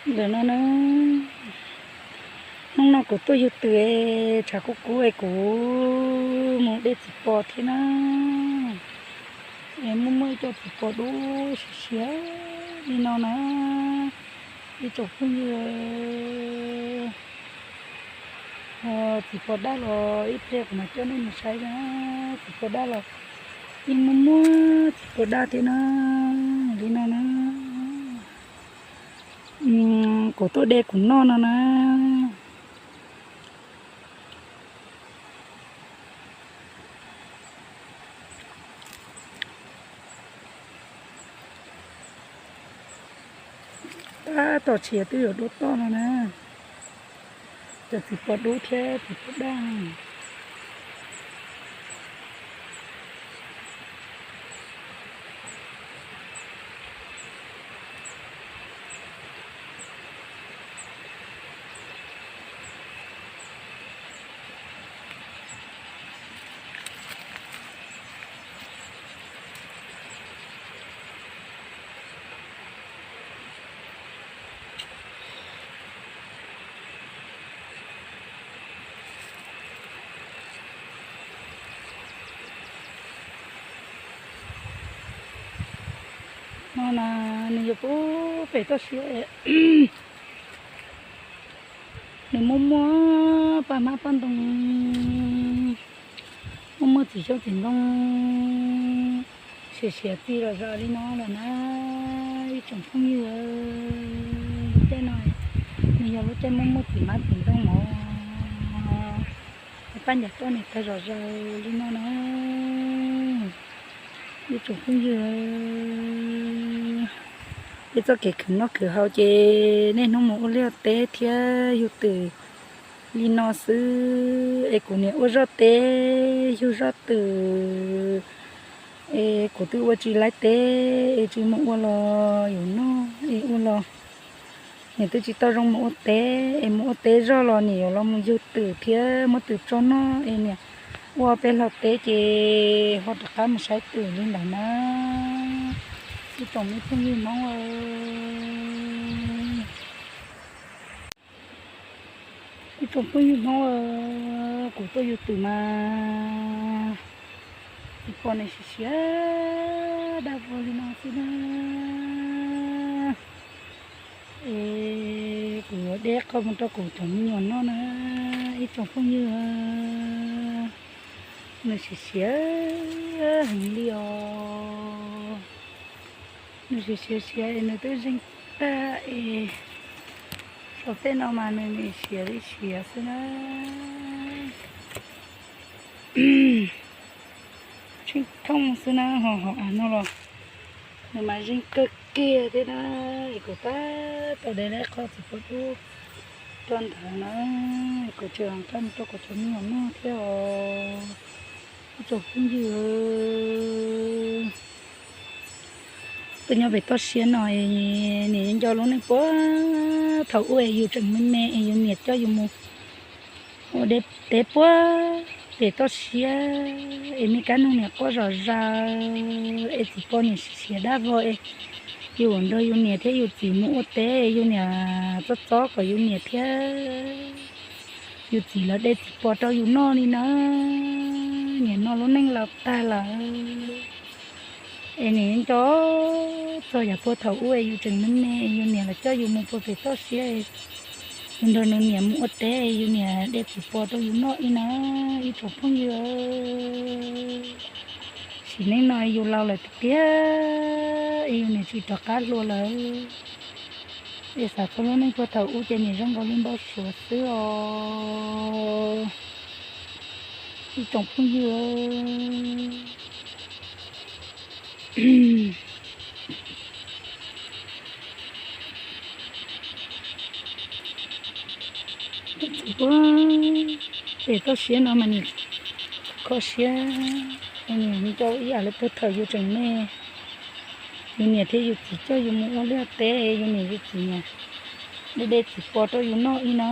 Ntawm no na, hnub no kuv tuaj yug twm es tshav kub kub es kuv mus de txiv pos thiab na. Es muaj muaj ib co txiv pos dub siav siav li no na, ib tsoom phooj ywg. Txiv pos daj los ib pliag kuv mam coj nej mus saib na. Txiv pos daj los yeej muaj muaj txiv pos daj thiab na, li no na. Kuv tuaj de kuv noj no na. Tab tom tshiav twb yuav dua toj no na. Cov txiv pos dub thiab txiv pos daj. No na, nws yog pub pem toj siab. Nws muaj muaj paj hmab paj ntoo, muaj muaj txiv xyoob txiv ntoo siav siav txi los zom li no lawm na, ib tsoom phooj ywg. Lub caij no nws yog lub caij muaj muaj txiv hmab txiv ntoo mov, paj ncav toj nws tawg zom zaws li no na, ib tsoom phooj ywg. Peb txoj kev khwv noj khwv haus ces niaj hnub mus ua liaj teb thiab yug twm li no xwb. Es kuv niam ua zoj teb yug zoj twm, es kuv twb ua tsis laib teb es tsis mus ua los yuav noj es ua los niam twb tsis tau zoo mus ua teb, es mus ua teb zoj los niam yuav los mus yug twm thiab muab twm tso noj es niam ua peb hlau teb ces ho rov qab mus saib twm li ntawd na. Ib tsoom me phooj ywg Hmoob, ib tsoom phooj ywg Hmoob, kuv tuaj yug twm mas txiv pos nws siav siav daj vog li no xwb na. Es kuv yuav de qho mus rau kuv cov me nyuam noj na, ib tsoom phooj ywg. Nws siav siav heev li os. Nws siav siav siav es nws twb zeeg tag es saum tej no mas nws nim siav li siav xwb na. Tsheej thooj xwb na, ho hauv av no los nws mas zeeg kawg kiag thiab na. Es kuv tab tom de lawm qho txiv pos dub rau ntawd na, kuv tseem rau mus rau kuv cov me nyuam noj thiab os, ib tsoom phooj ywg. Tuaj nyob pem toj siab no, nim nco lub neej puag thaum ub es yus tseem me me es yus niam coj yus mus ua teb puag pem toj siab es me kab noog niam quaj zom zaws es txiv pos niam siav siav daj vog es yus nrog yus niam thiab yus txiv mus ua teb es yus niam txob txob kom yus niam thiab yus txiv lawv de txiv pos rau yus noj li na. Nim no lub neej laus tag lawm es nim nco txog yav puag thaum ub es yus tseem me me es yus niam lawv coj yus mus puag pem toj siab, yus nrog nws niam mus ua teb, yus niam de txiv pos rau yus noj li na, ib tsoom phooj ywg. Sim neej no yus laus lawm tiag tiag es yus niam tsis rov qab hluas lawm. Es xav txog lub neej puag thaum ub ces nim zoo nkaus li npau suav xwb os, ib tsoom phooj ywg. Tuaj txog puag pem toj siab no mas nim kho siab, nim nco ib yam li puag thaum yus tseem me, yus niam thiab yus txiv coj yus mus ua liaj teb, yus niam yus txiv niam de de txiv pos rau yus noj li no.